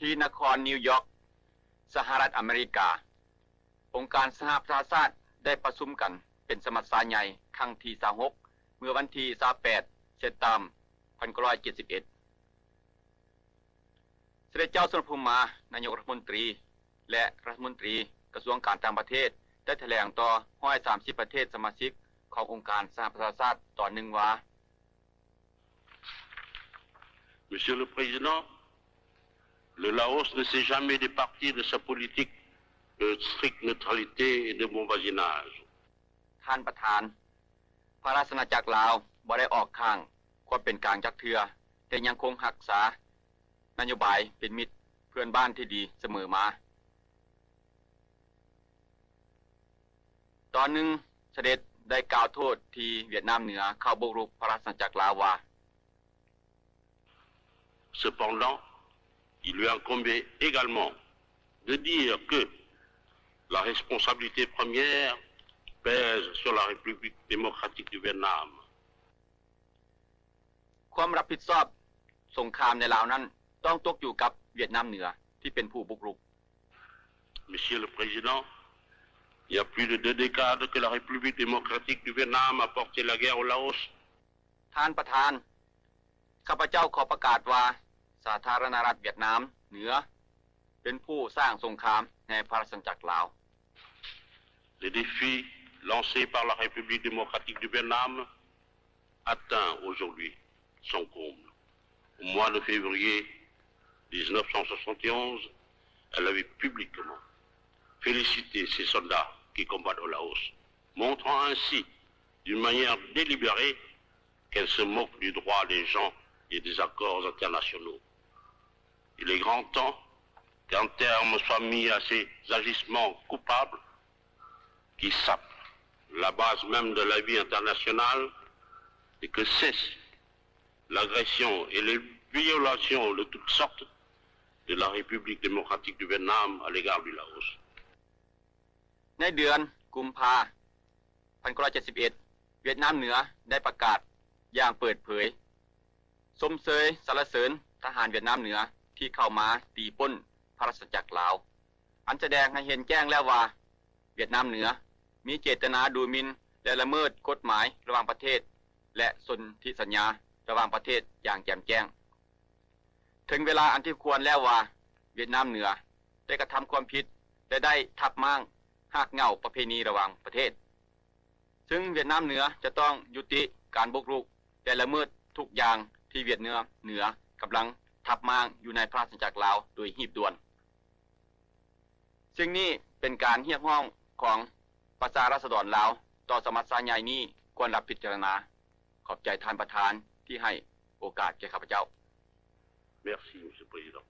ທີ່ນະຄອນນິວຢອກ, ສະຫະລັດອາເມລິກາ, ອົງການສະຫະປະຊາຊາດໄດ້ປະຊຸມກັນເປັນສະມັດຊາໃຫຍ່ຄັ້ງທີຊາວຫົກ ເມື່ອວັນທີຊາວແປດ ເຊບເຕັມ ພັນເກົ້າຮ້ອຍເຈັດສິບເອັດ. ສະເດັດເຈົ້າສຸນນະພູມາ, ນາຍົກລັດຖະມົນຕີ ແລະ ລັດຖະມົນຕີກະຊວງການຕ່າງປະເທດ ໄດ້ຖະແຫຼງຕໍ່ຮ້ອຍສາມສິບປະເທດສະມາຊິກຂອງອົງການສະຫະປະຊາຊາດຕອນໜຶ່ງວ່າ, Monsieur le Président, le Laos ne s'est jamais départi de sa politique de stricte neutralité et de bon voisinage. ທ່ານປະທານ, ພະລາຊະອານາຈັກລາວບໍ່ໄດ້ອອກຂ້າງຄວາມເປັນກາງຈັກເທື່ອ ແລະ ຍັງຄົງຮັກສານະໂຍບາຍເປັນມິດເພື່ອນບ້ານທີ່ດີສະເໝີມາ. ຕອນໜຶ່ງ, ສະເດັດໄດ້ກ່າວໂທດທີ່ຫວຽດນາມເໜືອເຂົ້າບຸກລຸກພະລາຊະອານາຈັກລາວວ່າ, Cependant, il lui incombait également de dire que la responsabilité première pèse sur la République démocratique du Vietnam. ຄວາມຮັບຜິດຊອບສົງຄາມໃນລາວນັ້ນ ຕ້ອງຕົກຢູ່ກັບຫວຽດນາມເໜືອທີ່ເປັນຜູ້ບຸກລຸກ. Monsieur le Président, il y a plus de deux décades que la République démocratique du Vietnam a porté la guerre au Laos. ທ່ານປະທານ, ຂ້າພະເຈົ້າຂໍປະກາດວ່າ ສາທາລະນະລັດຫວຽດນາມເໜືອ ເປັນຜູ້ສ້າງສົງຄາມໃຫ້ພະລາຊະອານາຈັກລາວ. Le défi lancé par la République démocratique du Vietnam atteint aujourd'hui son comble. Au mois de février dix-neuf cent soixante et onze, elle avait publiquement félicité ses soldats qui combattent au Laos, montrant ainsi d'une manière délibérée qu'elle se moque du droit des gens et des accords internationaux. Il est grand temps qu'un terme soit mis à ces agissements coupables qui sapent la base même de la vie internationale et que cessent l'agression et les violations de toutes sortes de la République démocratique du Vietnam à l'égard du Laos. ໃນເດືອນກຸມພາ ພັນເກົ້າຮ້ອຍເຈັດສິບເອັດ ຫວຽດນາມເໜືອໄດ້ປະກາດຢ່າງເປີດເຜີຍ ຊົມເຊີຍສັນລະເສີນທະຫານຫວຽດນາມເໜືອທີ່ເຂົ້າມາຕີປົ້ນພະລາຊະອານາຈັກລາວ, ອັນສະແດງໃຫ້ເຫັນແຈ້ງແລ້ວວ່າ ຫວຽດນາມເໜືອມີເຈດຕະນາດູໝິ່ນ ແລະ ລະເມີດກົດໝາຍລະຫວ່າງປະເທດ ແລະ ສົນທິສັນຍາລະຫວ່າງປະເທດຢ່າງແຈ່ມແຈ້ງ. ເຖິງເວລາອັນທີ່ຄວນແລ້ວວ່າ ຫວຽດນາມເໜືອໄດ້ກະທຳຄວາມຜິດ ແລະ ໄດ້ທັບມ້າງຮາກເຫງົ້າປະເພນີລະຫວ່າງປະເທດ, ຊຶ່ງຫວຽດນາມເໜືອຈະຕ້ອງຍຸຕິການບຸກລຸກ ແລະ ລະເມີດທຸກຢ່າງທີ່ຫວຽດນາມເໜືອກຳລັງທັບມ້າງຢູ່ໃນພະລາຊະອານາຈັກລາວໂດຍຮີບດ່ວນ. ສິ່ງນີ້ເປັນການຮຽກຮ້ອງຂອງປະຊາລາຊະດອນລາວຕໍ່ສະມັດຊາໃຫຍ່ນີ້ ຄວນຮັບພິຈາລະນາ. ຂອບໃຈທ່ານປະທານທີ່ໃຫ້ໂອກາດແກ່ຂ້າພະເຈົ້າ. Merci, Monsieur le Président.